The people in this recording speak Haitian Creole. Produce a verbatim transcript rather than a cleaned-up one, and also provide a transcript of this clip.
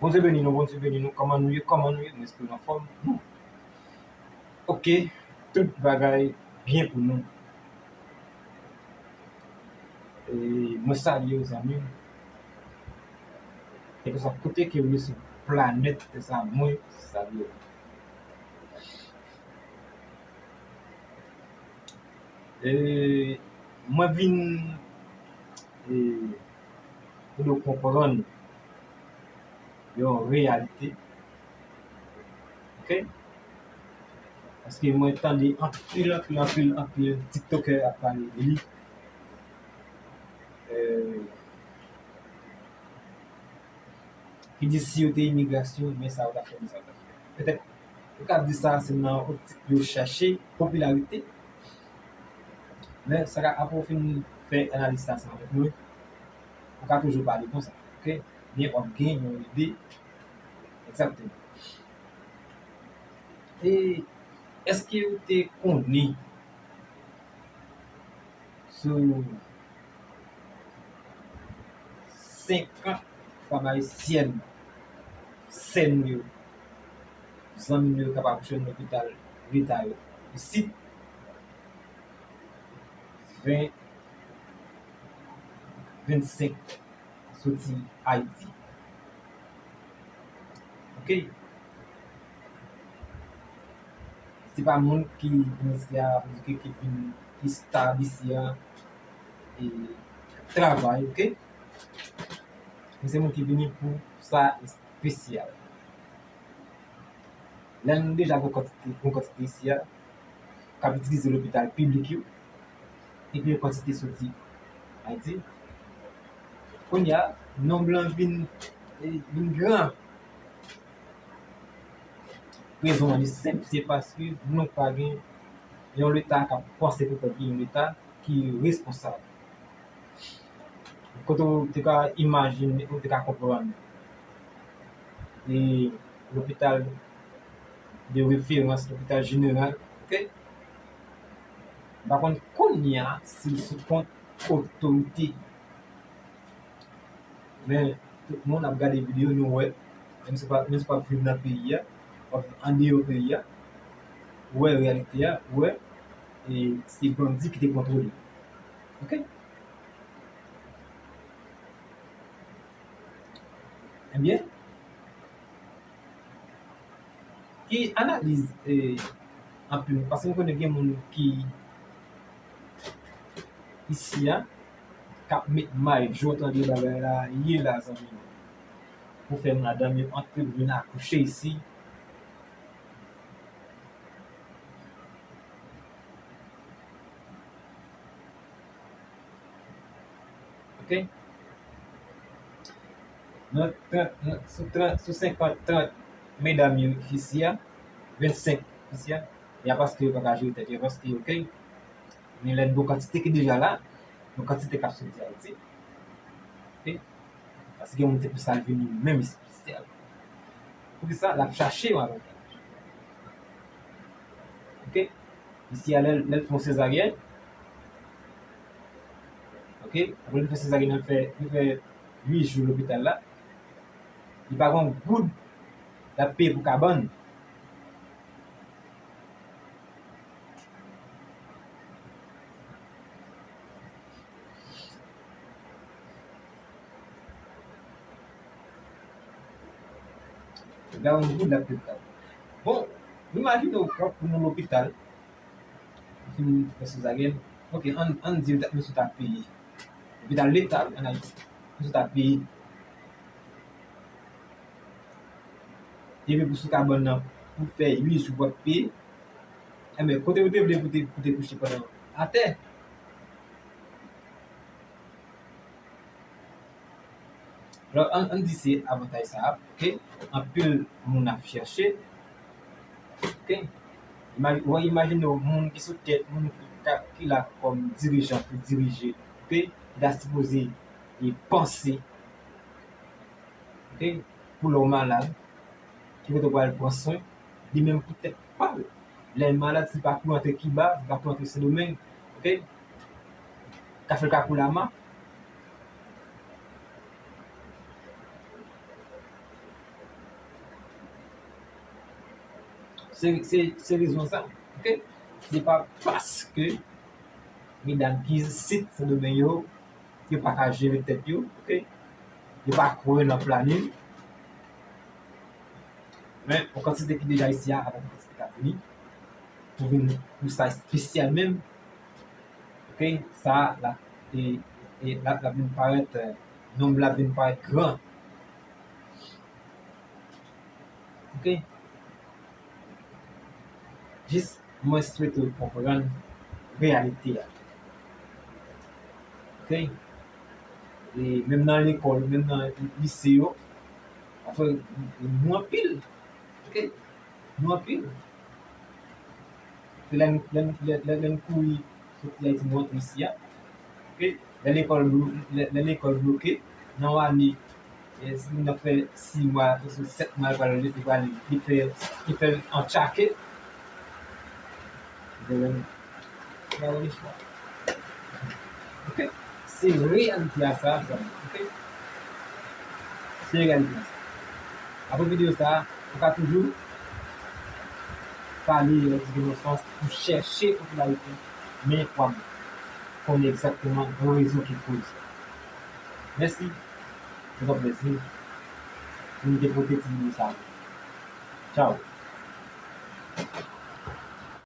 Bondye beni nou, Bondye beni nou. Kòman nou ye? Kòman nou ye? M espere nou anfòm. Nou. Oke, tout bagay byen pou nou. E mwen salye w, zanmi m. Kèlkeswa kote ke w ye sou planèt tè sa, mwen salye w. E mwen vin, e, ede w konprann yon reyalite. Oke? Paske mwen tande anpil, anpil, anpil, anpil tiktokè ap pale de li. E, ki di si yo te imigrasyon, men sa yo t ap fè, men sa yo t ap fè. Petèt, yo ka di sa se nan optik yo chache popilarite. Men sa ka, apre w fin fè analiz sa ansanm avèk mwen, ou ka toujou pale konsa, oke? Men w ap gen yon ide egzakteman. E èske ou te konnen sou senkant fanm ayisyèn, sè nou yo, zanmi nou yo k ap akouche nan lopital leta yo isit, ven, vennsenk soti Ayiti. Oke? Se pa moun ki vin isi a pou di ke ki vin, ki stab isi a, e travay, oke? Men se moun ki vini pou sa espesyal. Lè nou deja gon kantite, gon kantite isi a, k ap itilize lopital piblik yo, epi yon kantite soti Ayiti. Kounye a, nonb lan vin, vin gran. Rezon an li senp, se paske nou pa gen yon leta k ap panse pou pèp li, yon leta ki responsab. Kote w te ka imajine, ou te ka konprann, e lopital de referans, lopital jeneral, oke? M pa konn kounye a si l sou kont otorite. Men, tout moun ap gade videyo, nou wè, menm si w pa, menm si w pa viv nan peyi a, w ap viv andeyò peyi a, ou wè reyalite a, ou wè, e se bandi ki te kontwole. Oke? Ebyen, ki analiz, e, anpil, paske m konnen gen moun ki isi a, k ap met may, jan w tande bagay la ye la, zanmi m, pou fè madanm yo antre pou vin akouche isi. Oke? Nan trant, nan, sou trant, sou senkant, trant medam yo isi a, vennsenk isi a, e a paske yo pa ka jere tèt yo, paske, oke, men lè n gon kantite ki deja la, yon kantite k ap soti Ayiti. Oke? Paske gen moun se pou sa l vini menm espesyal. Poukisa? L ap chache yon avantaj. Oke? Isi a, lè, lè l fè yon sezaryèn, oke? Apre l fè sezaryèn, l fè, l fè uit jou lopital la. Li pa gen yon goud l ap peye pou kabann. Gade yon goud l ap peye pou kabann. Bon, imajine w pran pou nou lopital. Ou fin fè sezaryèn. Oke, ann, ann di yo ta, misye ta peye. Lopital leta, wi, ann Ayiti. Misye ta peye. Epi pou sou kabann nan, pou fè uit jou w ap peye. Enben, kote ou te vle pou te, pou te kouche pandan atè? Alò, ann, ann di se avantaj sa a, oke? Anpil moun ap chèche, oke? Imaj-, w imajine w, moun ki sou tèt, moun ki ka, ki la kòm dirijan pou dirije, oke? Ki ta sipoze e panse, oke? Pou lè w malad, ki kote w pral pran swen, li menm pou tèt pa l. Lè l malad, si l pa kouri antre Kiba, si l pa kouri antre Sendomeng, oke? Ka fè l ka kouri Lama. Se, se, se rezon sa, ok? Se pa paske medam ki isit Sendomeng yo, yo pa ka jere tèt yo, ok? Yo pa kwè nan planin. Men, yon kantite ki deja isi a, avèk yon kantite k ap vini, pou vin pou sa espesyal menm, ok? Sa, la, e, e, la, la vin parèt, eh, nonb la vin parèt gran. Ok? Jis, mwen swete w konprann reyalite a. Ok? E menm nan lekòl, menm nan lise yo, apre, nou anpil. Ok? Nou anpil. Se lè n, lè n, lè, lè, lè n kouri soti Ayiti, nou rantre isi a. Ok? Lè lekòl blo-, lè, lè lekòl bloke, nan yon ane, e, si moun nan fè sis mwa, oswa sèt mwa, li pral, li pral, li fè, li fè l antchake. Li fè l antchake. Ok? Se reyalite a sa, zanmi. Ok? Se reyalite a sa. Apre videyo sa, ou ka toujou pale, e, di nan sans pou chèche popilarite, men kwè m, konnen egzakteman yon rezon ki koz. Mèsi. Se yon plezi pou m te pote ti videyo sa. Tchao.